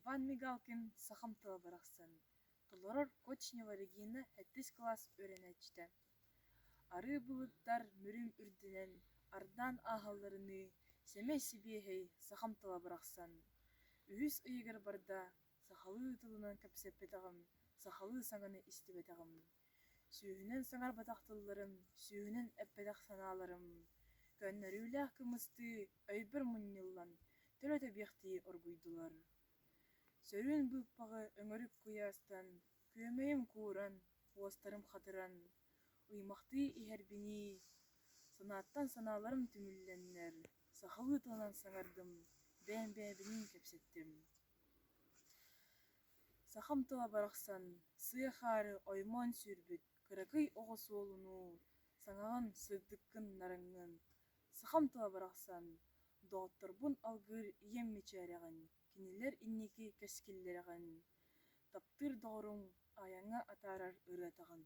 Иван Мигалкин «Сахам тыла барахсан» толорор Кочнева Регина сэттис кылаас үөрэнээччитэ. Арыы былыттар Мүрүм үрдүнэн ардаан ааһалларыныы сэмэй сибиэһэй сахам тыла барахсан үһүс ыйыгар барда, сахалыы тылынан кэпсэппэтэҕим, сахалыы саҥаны истибэтэҕим. Сүүһүнэн саҥарбатах тылларым, сүүһүнэн эппэтэх санааларым, көннөрүүлээх кымыстыы өйбөр мунньуллан, төлө тэбиэхтии оргуйдулар. Сөрүүн быыппаҕы өҥөрүк куйаастан, күөмэйим кууран, уостарым хатыран, ыймахтыы иһэрбинии, санааттан санааларым түмүллэннэр, сахалыы тылынан саҥардым, бэйэм бэйэбиниин кэпсэттим. Сахам тыла барахсан, сыа хаары оймоон сүүрбүт кыракый оҕо суолунуу, саҥаҕын, сырдыккын, нарыҥҥын. Сахам тыла барахсан, доҕотторбун алгыыр ийэм мичээрэҕин, кинилэр инники кэскиллэрэҕин, таптыыр доҕоруҥ айаҥҥа атаарар ырыатаҕын.